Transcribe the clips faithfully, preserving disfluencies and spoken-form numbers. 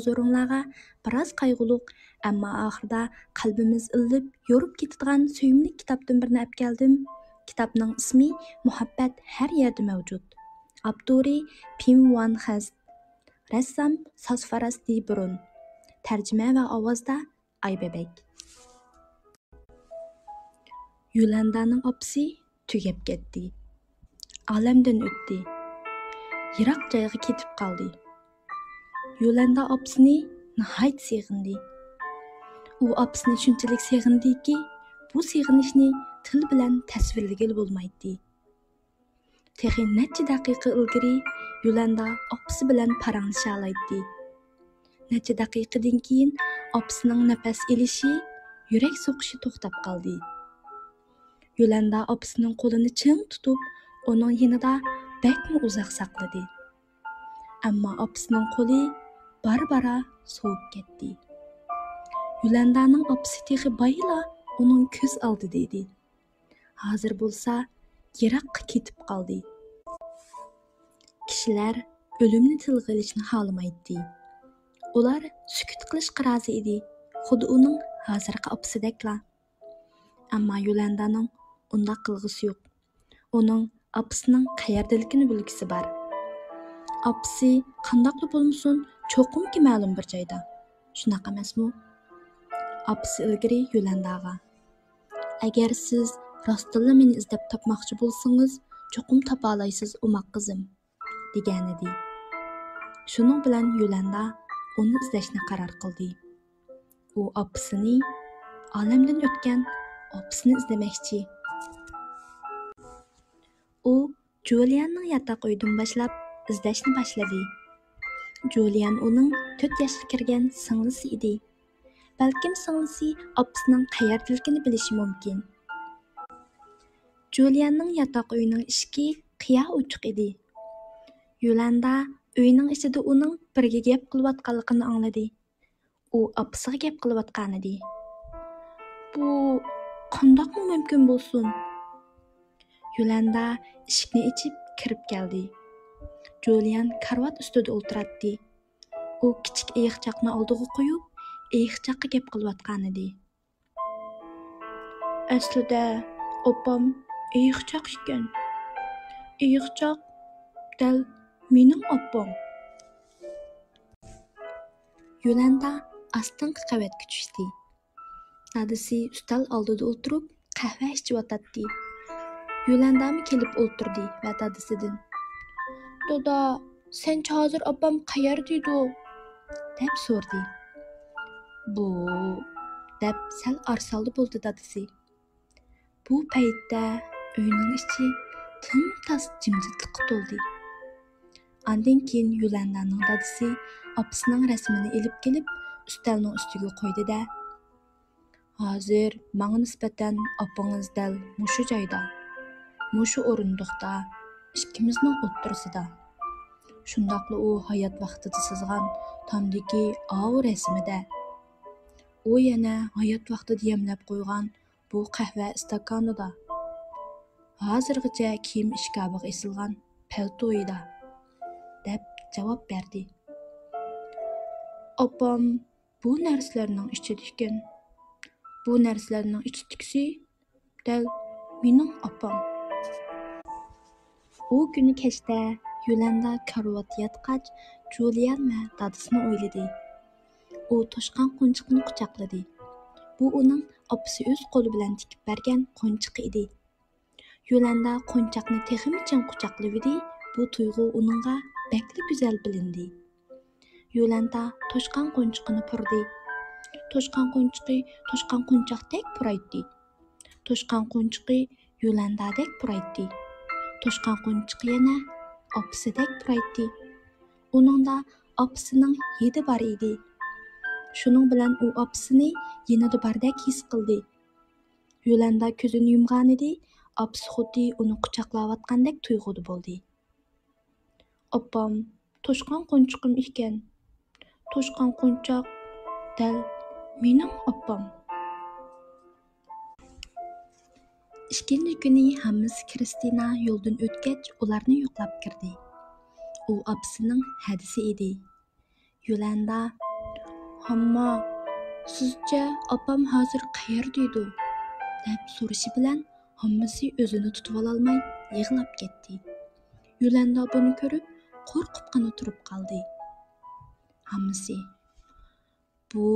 ھۇزۇرۇڭلارغا بىراز قايغۇلۇق، ئەمما ئاخىرىدا قەلبىمىز ئىللىپ يورۇپ كېتىدىغان سۆيۈملۈك كىتابتىن بىرنى ئەپ كەلدىم. كىتابنىڭ ئىسمى مۇھەببەت ھەر يەردە مەۋجۇت. ئاپتورى پىم ۋان خەست. رەسسام ساسفاراس دى برۇن. تەرجىمە ۋە ئاۋازدا ئايبەبەك. يولەندانىڭ ئاپىسى تۈگەپ كەتتى. ئالەمدىن ئۆتتى. يىراق جايغا كېتىپ قالدى. يولەندا ئاپىسىنى ناھايىتى سېغىندى. ئۇ ئاپىسىنى شۇنچىلىك سېغىندىكى، بۇ سېغىنىشنى تىل بىلەن تەسۋىرلىگىلى بولمايتتى. تېخى نەچچە دەقىقە ئىلگىرى يولەندا ئاپىسى بىلەن پاراڭلىشالايتتى. نەچچە دەقىقىدىن كېيىن ئاپىسىنىڭ نەپەس ئېلىشى، يۈرەك سوقۇشى توختاپ قالدى. يولەندا ئاپىسىنىڭ قولىنى چىڭ تۇتۇپ، ئۇنىڭ يېنىدا بەكمۇ ئۇزاق ساقلىدى. ئەمما ئاپىسىنىڭ قولى بارا-بارا سوۋۇپ كەتتى. يولەندانىڭ ئاپىسى تېخى بايىلا ئۇنىڭ كۆز ئالدىدا ئىدى. ھازىر بولسا يىراققا كېتىپ قالدى. كىشىلەر ئۆلۈمنى تىلغا ئېلىشنى خالىمايتتى. ئۇلار سۈكۈت قىلىشقا رازى ئىدى، خۇددى ئۇنىڭ ھازىرقى ئاپىسىدەكلا. ئەمما يولەندانىڭ ئۇنداق قىلغۇسى يوق. ئۇنىڭ ئاپىسىنىڭ قەيەردىلىكىنى بىلگۈسى بار. ئاپىسى قانداقلا بولمىسۇن، چوقۇمكى مەلۇم بىر جايدا. شۇنداق ئەمەسمۇ؟ ئاپىسى ئىلگىرى يولەنداغا، «ئەگەر سىز راستتىنلا مېنى ئىزدەپ تاپماقچى بولسىڭىز، چوقۇم تاپالايسىز، ئوماق قىزىم» دېگەنىدى. شۇنىڭ بىلەن يولەندا ئۇنى ئىزدەشنى قارار قىلدى. ئۇ ئاپىسىنى، ئالەمدىن ئۆتكەن ئاپىسىنى ئىزدىمەكچى. ئۇ جۇلياننىڭ ياتاق ئۆيىدىن باشلاپ ئىزدەشنى باشلىدى. جۇليان ئۇنىڭ تۆت ياشقا كىرگەن سىڭلىسى ئىدى. بەلكىم سىڭلىسى ئاپىسىنىڭ قەيەردىلىكىنى بىلىشى مۇمكىن. جۇلياننىڭ ياتاق ئۆيىنىڭ ئىشىكى قىيا ئوچۇق ئىدى. يولەندا ئۆينىڭ ئىچىدە ئۇنىڭ بىرىگە گەپ قىلىۋاتقانلىقىنى ئاڭلىدى. ئۇ ئاپىسىغا گەپ قىلىۋاتقانىدى. «بۇ قانداقمۇ مۇمكىن بولسۇن؟» يولەندا ئىشىكنى ئېچىپ كىرىپ كەلدى. جۇليان كارىۋات ئۈستىدە ئولتۇراتتى. ئۇ كىچىك ئېيىقچاقنى ئالدىغا قويۇپ، ئېيىقچاققا گەپ قىلىۋاتقانىدى. «ئەسلىدە ئاپام ئېيىقچاق ئىكەن. ئېيىقچاق دەل مېنىڭ ئاپام.» يولەندا ئاستىنقى قەۋەتكە چۈشتى. دادىسى ئۈستەل ئالدىدا ئولتۇرۇپ، قەھۋە ئىچىۋاتاتتى. يولەندامۇ كېلىپ ئولتۇردى ۋە دادىسىدىن، «دادا، سەنچە ھازىر ئاپام قەيەردىدۇ؟» دەپ سورىدى. «بۇ» دەپ سەل ئارىسالدى بولدى دادىسى. بۇ پەيتتە ئۆينىڭ ئىچى تىمتاس جىمجىتلىققا تولدى. ئاندىن كېيىن يولەندانىڭ دادىسى ئاپىسىنىڭ رەسىمىنى ئېلىپ كېلىپ، ئۈستەلنىڭ ئۈستىگە قويدى-دە، «ھازىر ماڭا نىسبەتەن ئاپىڭىز دەل مۇشۇ جايدا، مۇشۇ ئورۇندۇقتا، ئىككىمىزنىڭ ئوتتۇرىسىدا. شۇنداقلا ئۇ ھايات ۋاقتىدا سىزغان تامدىكى ئاۋۇ رەسىمىدە. ئۇ يەنە ھايات ۋاقتىدا يەملەپ قويغان بۇ قەھۋە ئىستاكانىدا. ھازىرغىچە كىيىم ئىشكاپىغا ئېسىلغان پەلتويىدا» دەپ جاۋاب بەردى. «ئاپام بۇ نەرسىلەرنىڭ ئىچىدە ئىكەن. بۇ نەرسىلەرنىڭ ئىچىدىكىسى دەل مېنىڭ ئاپام.» ئۇ كۈنى كەچتە يولەندا كارىۋاتتا ياتقاچ، جۇليان ۋە دادىسىنى ئويلىدى. ئۇ توشقان قونچىقىنى قۇچاقلىدى. بۇ ئۇنىڭ ئاپىسى ئۆز قولى بىلەن تىكىپ بەرگەن قونچىقى ئىدى. يولەندا قونچاقنى تېخىمۇ چىڭ قۇچاقلىۋىدى، بۇ تۇيغۇ ئۇنىڭغا بەكلا گۈزەل بىلىندى. يولەندا توشقان قونچىقىنى پۇردى. توشقان قونچىقى توشقان قونچاقتەك پۇرايتتى. توشقان قونچىقى يولەندادەك پۇرايتتى. توشقان قونچىقى يەنە ئاپىسىدەك پۇرايتتى. ئۇنىڭدا ئاپىسىنىڭ ھىدى بار ئىدى. شۇنىڭ بىلەن ئۇ ئاپىسىنى يېنىدا باردەك ھېس قىلدى. يولەندا كۆزىنى يۇمغانىدى، ئاپىسى خۇددى ئۇنى قۇچاقلاۋاتقاندەك تۇيغۇدا بولدى. «ئاپام توشقان قونچىقىم ئىكەن. توشقان قونچاق دەل مېنىڭ ئاپام.» ئىككىنچى كۈنى ھاممىسى كىرىستىنا يولدىن ئۆتكەچ، ئۇلارنى يوقلاپ كىردى. ئۇ ئاپىسىنىڭ ھەدىسى ئىدى. يولەندا «ھامما، سىزچە ئاپام ھازىر قەيەردىدۇ؟» دەپ سورىشى بىلەن ھاممىسى ئۆزىنى تۇتۇۋالالماي يىغلاپ كەتتى. يۆلەندا بۇنى كۆرۈپ قورقۇپقىنا تۇرۇپ قالدى. ھاممىسى: «بۇ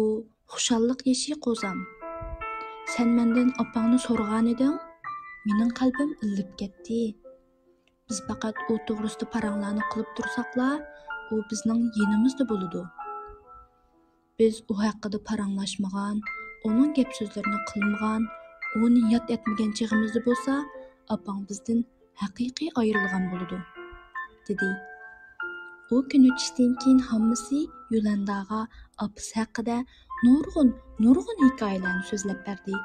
خۇشاللىق يېشى قوزام. سەن مەندىن ئاپاڭنى سورىغانىدىڭ، مېنىڭ قەلبىم ئىللىپ كەتتى. بىز پەقەت ئۇ توغرىسىدا پاراڭلارنى قىلىپ تۇرساقلا، ئۇ بىزنىڭ يېنىمىزدا بولىدۇ. بىز ئۇ ھەققىدە پاراڭلاشمىغان، ئۇنىڭ گەپ-سۆزلىرىنى قىلمىغان، ئۇنى ياد ئەتمىگەن چېغىمىزدا بولسا، ئاپاڭ بىزدىن ھەقىقىي ئايرىلغان بولىدۇ» دېدى. ئۇ كۈنى چۈشتىن كېيىن ھاممىسى يۆلەنداغا ئاپىسى ھەققىدە نۇرغۇن، نۇرغۇن ھېكايىلەرنى سۆزلەپ بەردى.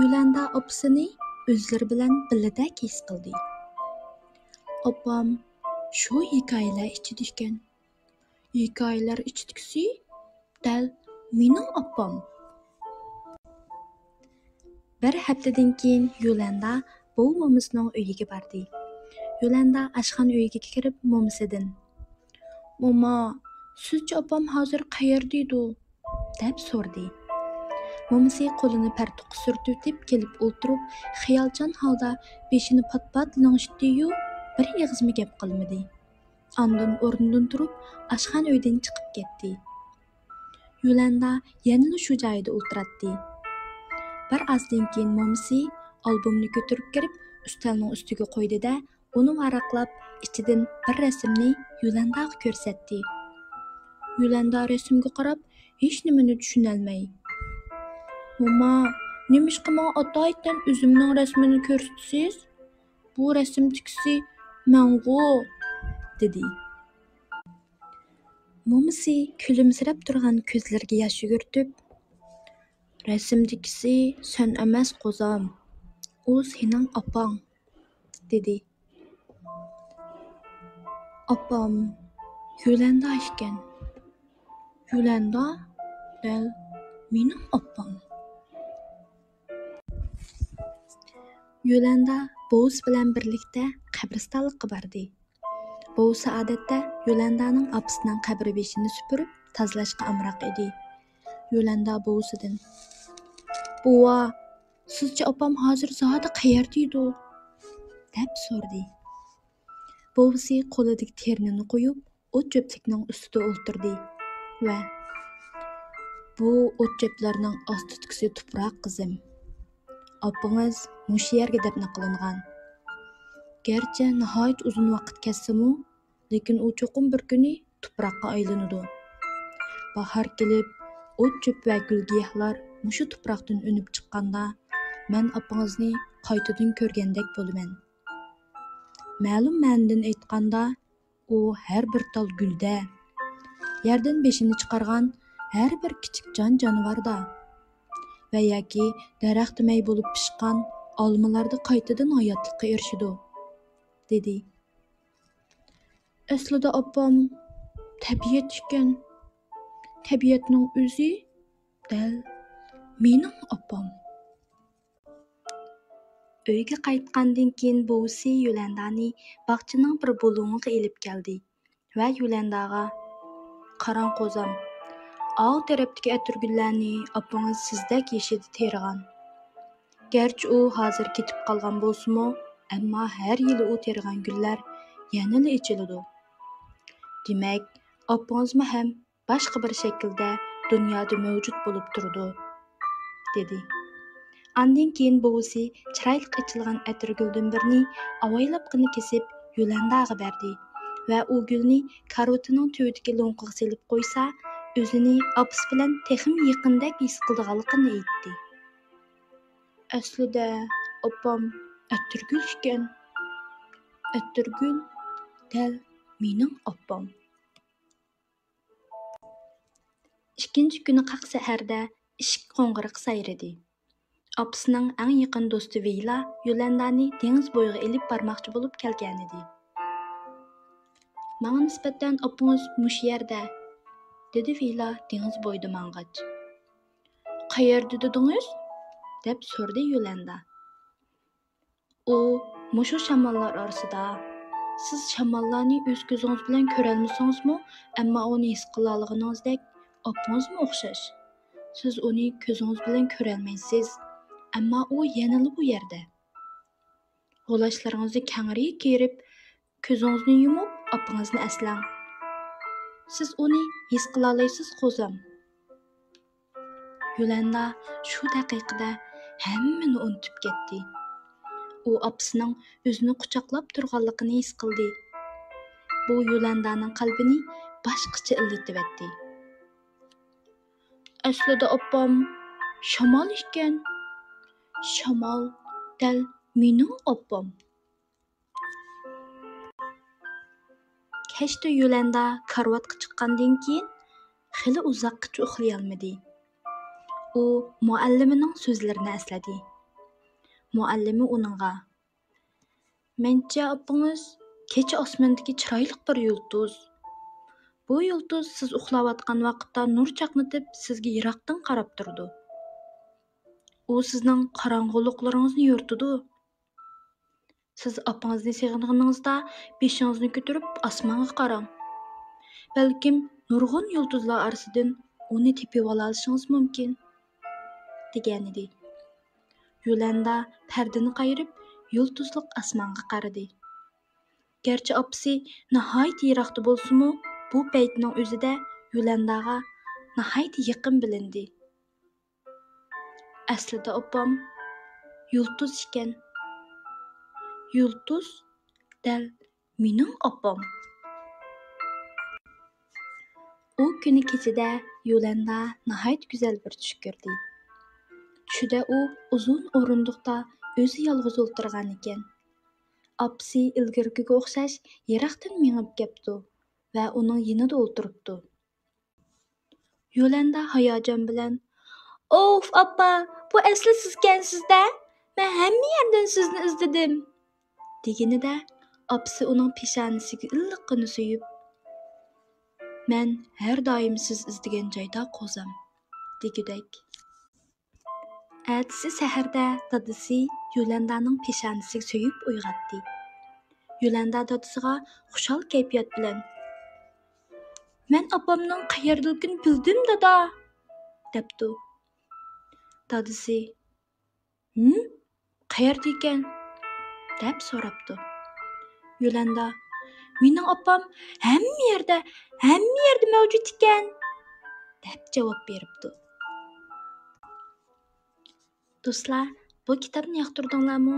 يۆلەندا ئاپىسىنى ئۆزلىرى بىلەن بىللىدەك ھېس قىلدى. «ئاپام شۇ ھېكايىلەر ئىچىدە ئىكەن. ھېكايىلەر ئىچىدىكىسى دەل مېنىڭ ئاپام.» بىر ھەپتىدىن كېيىن يۆلەندا بوۋا مومىسىنىڭ ئۆيىگە باردى. يۆلەندا ئاشخانا ئۆيىگە كىرىپ مومىسىدىن: «موما، سىزچە ئاپام ھازىر قەيەردىدۇ؟» دەپ سورىدى. مومىسى قولىنى پەرتۇققا سۈرتۈۋېتىپ كېلىپ ئولتۇرۇپ، خىيالچان ھالدا بېشىنى پات-پات لىڭشىتتى-يۇ، بىر ئېغىزمۇ گەپ قىلمىدى. ئاندىن ئورنىدىن تۇرۇپ، ئاشخانا ئۆيدىن چىقىپ كەتتى. يۆلەندا يەنىلا شۇ جايىدا ئولتۇراتتى. بىر ئازدىن كېيىن مومىسى ئالبومنى كۆتۈرۈپ كىرىپ، ئۈستەلنىڭ ئۈستىگە قويدى-دە، ئۇنى ۋاراقلاپ، ئىچىدىن بىر رەسىمنى يۆلەنداغا كۆرسەتتى. يۆلەندا رەسىمگە قاراپ، ھېچنېمىنى چۈشىنەلمەي: «موما، نېمىشقا ماڭا ئاتايىتەن ئۆزۈمنىڭ رەسىمىنى كۆرسىتىسىز؟ بۇ رەسىمدىكىسى مەنغۇ؟» دېدى. مومىسى كۈلۈمسىرەپ تۇرغان كۆزلىرىگە ياش يۈگۈرتۈپ: «رەسىمدىكىسى سەن ئەمەس، قوزام، ئۇ سېنىڭ ئاپاڭ» دېدى. ئاپام يۆلەندا ئىكەن. يۆلەندا دەل مېنىڭ ئاپام. يۆلەندا بوۋىسى بىلەن بىرلىكتە قەبرىستانلىققا باردى. بوۋىسى ئادەتتە يۆلەندانىڭ ئاپىسىنىڭ قەبرە بېشىنى سۈپۈرۈپ تازىلاشقا ئامراق ئىدى. يۆلەندا بوۋىسىدىن: «بوۋا، سىزچە ئاپام ھازىر زادى قەيەردىدۇ؟» دەپ سورىدى. بوۋىسى قولىدىكى تېرىنىنى قويۇپ، ئوت-چۆپلۈكنىڭ ئۈستىدە ئولتۇردى ۋە: «بۇ ئوت-چۆپلەرنىڭ ئاستىدىكىسى تۇپراق، قىزىم. ئاپىڭىز مۇشۇ يەرگە دەپنە قىلىنغان. گەرچە ناھايىتى ئۇزۇن ۋاقىت كەتسىمۇ، لېكىن ئۇ چوقۇم بىر كۈنى تۇپراققا ئايلىنىدۇ. باھار كېلىپ، ئوت-چۆپ ۋە گۈل-گىياھلار مۇشۇ تۇپراقتىن ئۈنۈپ چىققاندا، مەن ئاپىڭىزنى قايتىدىن كۆرگەندەك بولىمەن. مەلۇم مەنىدىن ئېيتقاندا، ئۇ ھەر بىر تال گۈلدە، يەردىن بېشىنى چىقارغان ھەر بىر كىچىك جان-جانىۋاردا ۋە ياكى دەرەختە مەي بولۇپ پىشقان ئالمىلاردا قايتىدىن ھاياتلىققا ئېرىشىدۇ» دېدى. «ئەسلىدە ئاپام تەبىئەت ئىكەن. تەبىئەتنىڭ ئۆزى دەل مېنىڭ ئاپام.» ئۆيگە قايتقاندىن كېيىن بوۋىسى يۆلەندانى باغچىنىڭ بىر بۇلۇڭىغا ئېلىپ كەلدى ۋە يۆلەنداغا: «قاراڭ قوزام، ئاۋۇ تەرەپتىكى ئەتىرگۈللەرنى ئاپىڭىز سىزدەك يېشىدا تېرىغان. گەرچە ئۇ ھازىر كېتىپ قالغان بولسىمۇ، ئەمما ھەر يىلى ئۇ تېرىغان گۈللەر يەنىلا ئېچىلىدۇ. دېمەك، ئاپىڭىزمۇ ھەم باشقا بىر شەكىلدە دۇنيادا مەۋجۇت بولۇپ تۇرىدۇ» دېدى. ئاندىن كېيىن بوۋىسى چىرايلىق ئېچىلغان ئەتىرگۈلدىن بىرنى ئاۋايلاپقىنا كېسىپ يۆلەنداغا بەردى ۋە ئۇ گۈلنى كارىۋىتىنىڭ تۈۋىدىكى لوڭقىغا سېلىپ قويسا، ئۆزىنى ئاپىسى بىلەن تېخىمۇ يېقىندەك ھېس قىلىدىغانلىقىنى ئېيتتى. «ئەسلىدە ئاپام ئەتىرگۈل ئىكەن. ئەتىرگۈل دەل مېنىڭ ئاپام.» ئىككىنچى كۈنى قاق سەھەردە ئىشىك قوڭغۇرىقى سايرىدى. ئاپىسىنىڭ ئەڭ يېقىن دوستى ۋېيلا يۆلەندانى دېڭىز بويىغا ئېلىپ بارماقچى بولۇپ كەلگەنىدى. «ماڭا نىسبەتەن ئاپىڭىز مۇشۇ يەردە»، دېدى ۋېيلا دېڭىز بويىدا ماڭغاچ. «قەيەردە دېدىڭىز؟» دەپ سورىدى يۆلەندا. «ئۇ مۇشۇ شاماللار ئارىسىدا.» سىز شاماللارنى ئۆز كۆزىڭىز بىلەن كۆرەلمىسىڭىزمۇ، ئەمما ئۇنى ھېس قىلالىغىنىڭىزدەك، ئاپىڭىزمۇ ئوخشاش. سىز ئۇنى كۆزىڭىز بىلەن كۆرەلمەيسىز، ئەمما ئۇ يەنىلا بۇ يەردە. غۇلاچلىرىڭىزنى كەڭرى كېرىپ، كۆزىڭىزنى يۇمۇپ، ئاپىڭىزنى ئەسلەڭ. سىز ئۇنى ھېس قىلالايسىز، قوزام. يۆلەندا شۇ دەقىقىدە ھەممىنى ئۇنتۇپ كەتتى. ئۇ ئاپىسىنىڭ ئۆزىنى قۇچاقلاپ تۇرغانلىقىنى ھېس قىلدى. بۇ يۆلەندانىڭ قەلبىنى باشقىچە ئىللىتىۋەتتى. ئەسلىدە ئاپام شامال ئىكەن. شامال دەل مېنىڭ ئاپام. كەچتە يۆلەندا كارىۋاتقا چىققاندىن كېيىن خېلى ئۇزاققىچە ئۇخلىيالمىدى. ئۇ مۇئەللىمىنىڭ سۆزلىرىنى ئەسلىدى. مۇئەللىمى ئۇنىڭغا، مەنچە ئاپىڭىز كېچە ئاسمىنىدىكى چىرايلىق بىر يۇلتۇز. بۇ يۇلتۇز سىز ئۇخلاۋاتقان ۋاقىتتا نۇر چاقنىتىپ، سىزگە يىراقتىن قاراپ تۇرىدۇ. ئۇ سىزنىڭ قاراڭغۇلۇقلىرىڭىزنى يورۇتىدۇ. سىز ئاپىڭىزنى سېغىنغىنىڭىزدا بېشىڭىزنى كۆتۈرۈپ ئاسمانغا قاراڭ. بەلكىم نۇرغۇن يۇلتۇزلار ئارىسىدىن ئۇنى تېپىۋالالىشىڭىز مۇمكىن، دېگەنىدى. يۆلەندا پەردىنى قايرىپ، يۇلتۇزلۇق ئاسمانغا قارىدى. گەرچە ئاپىسى ناھايىتى يىراقتا بولسىمۇ، بۇ پەيتنىڭ ئۆزىدە يۆلەنداغا ناھايىتى يېقىن بىلىندى. ئەسلىدە ئاپام يۇلتۇز ئىكەن. يۇلتۇز دەل مېنىڭ ئاپام. ئۇ كۈنى كېچىدە يۆلەندا ناھايىتى گۈزەل بىر چۈش كۆردى. چۈشىدە ئۇ ئۇزۇن ئورۇندۇقتا ئۆزى يالغۇز ئولتۇرغان ئىكەن. ئاپىسى ئىلگىرىكىگە ئوخشاش يىراقتىن مېڭىپ كەپتۇ ۋە ئۇنىڭ يېنىدا ئولتۇرۇپتۇ. يۆلەندا ھاياجان بىلەن، ئوف، ئاپا، بۇ ئەسلى سىزكەنسىز-دە! مەن ھەممە يەردىن سىزنى ئىزدىدىم! دېگىنىدە، ئاپىسى ئۇنىڭ پېشانىسىگە ئىللىققىنە سۆيۈپ، مەن ھەر دائىم سىز ئىزدىگەن جايدا، قوزام، دېگۈدەك. ئەتىسى سەھەردە دادىسى يۆلەندانىڭ پېشانىسىگە سۆيۈپ ئويغاتتى. يۆلەندا دادىسىغا خۇشال كەيپىيات بىلەن، مەن ئاپامنىڭ قەيەردىلىكىنى بىلدىم، دادا! دەپتۇ. دادىسى، ھىم؟ قەيەردىكەن؟ دەپ سوراپتۇ. يۆلەندا، مېنىڭ ئاپام ھەممە يەردە، ھەممە يەردە مەۋجۇت ئىكەن! دەپ جاۋاب بېرىپتۇ. دوستلار، بۇ كىتابنى ياقتۇردۇڭلارمۇ؟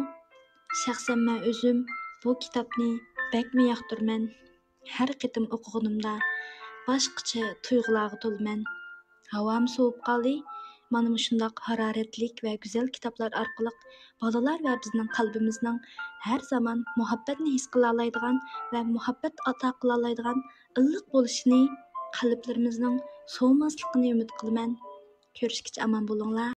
شەخسەن مەن ئۆزۈم بۇ كىتابنى بەكمۇ ياقتۇرىمەن. ھەر قېتىم ئوقۇغىنىمدا باشقىچە تۇيغۇلارغا تولىمەن. ھاۋامۇ سوۋۇپ قالدى. مانا مۇشۇنداق ھارارەتلىك ۋە گۈزەل كىتابلار ئارقىلىق بالىلار ۋە بىزنىڭ قەلبىمىزنىڭ ھەر زامان مۇھەببەتنى ھېس قىلالايدىغان ۋە مۇھەببەت ئاتا قىلالايدىغان ئىللىق بولۇشىنى، قەلبلىرىمىزنىڭ سوۋۇماسلىقىنى ئۈمىد قىلىمەن. كۆرۈشكىچە ئامان بولۇڭلار.